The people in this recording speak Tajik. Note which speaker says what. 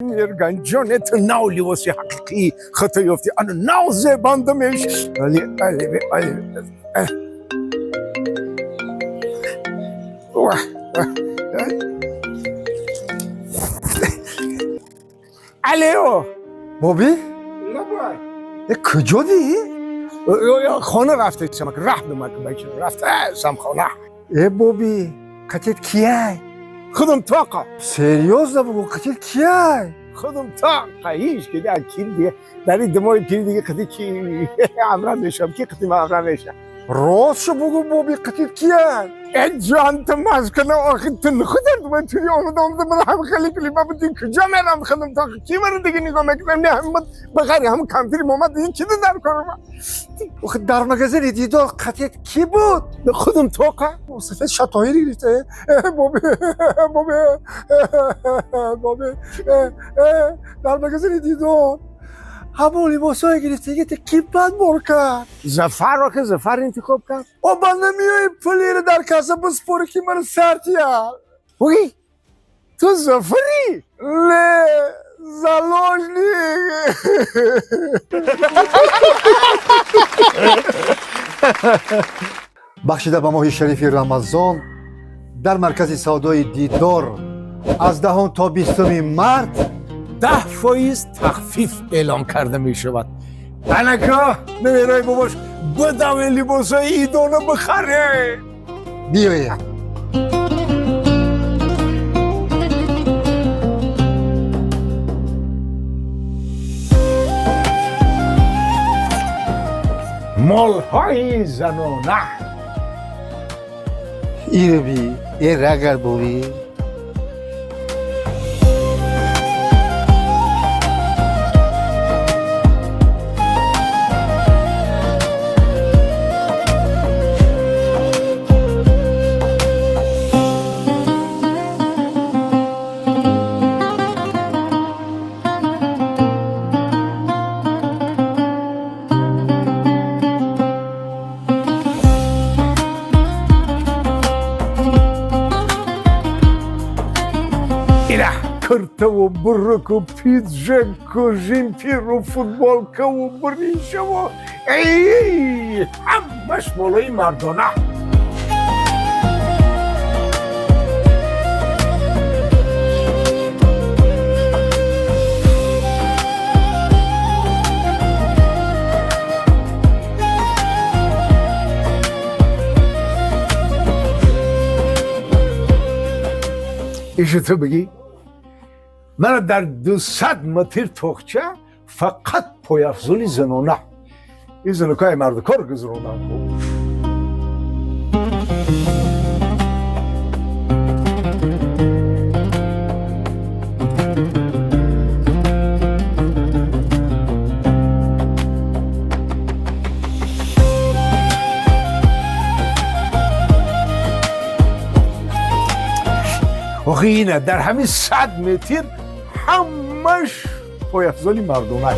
Speaker 1: Эрганҷоне, ту нав либоси ҳақиқии худто ёфтӣ, ана нав зебандамеш. Али али али, ваҳ. Алло.
Speaker 2: Боби?
Speaker 1: Лабай.
Speaker 2: Э, куҷо ди?
Speaker 1: Хона рафта, самак раҳ бача рафта сам хона.
Speaker 2: Э, боби, қатет кияй?
Speaker 1: Худам тоқа.
Speaker 2: Серьёзно бугу, қатет кияй?
Speaker 1: Худам тоқа, ҳеч ки кир дига дар ин димои пир дига қити ки ҳамроҳ мешам, ки қити ман ҳамроҳ мешам?
Speaker 2: Ростшо бугу, боби, қатет кияй?
Speaker 1: Э, ҷон, ту маскана, охи ту худат ман туи омада омада ман ҳам хеле кили ман дига куҷо мерам? Худам тоқа, ки маро дига нигоҳ мекунам? Не, ҳам ба ғайри ҳам кампири момад дига ки дар корам?
Speaker 2: Охи, дар магазини Дидор қатет кӣ буд?
Speaker 1: Худам тоқа.
Speaker 2: Сафед шатоири гирифта. Э, боби, боби, боби, дар магазини Дидор ҳамон либосҳое гирифтагите ки бад бор кард?
Speaker 1: Зафарро ки Зафар интихоб кард.
Speaker 2: О, ба намеои пулеро дар касса биспорӣ, ки маро сартия.
Speaker 1: Уи, ту Зафарӣ?
Speaker 2: Не, заложник. Бахшида ба моҳи шарифи Рамазон, дар маркази савдои Дидор аз 10 то 20 март
Speaker 1: 10% тахфиф эълон карда мешавад. Анака намерои бобош, бидаве либосҳои идона бихаре.
Speaker 2: Биёед.
Speaker 1: Молҳои занона.
Speaker 2: Ироби э рагар, боби.
Speaker 1: Ира куртаву буруку, пиджаку, жимпиру, футболкаву буришаву, эй, ҳамаш молои мардона. Ишу ту бигӣ, мана дар 200 метр тоқча фақат пойафзули занона. Ин занакои мардукор гузарондан. Хуб. Охи, ина дар ҳамин 100 метр ҳамаш пойафзоли мардона.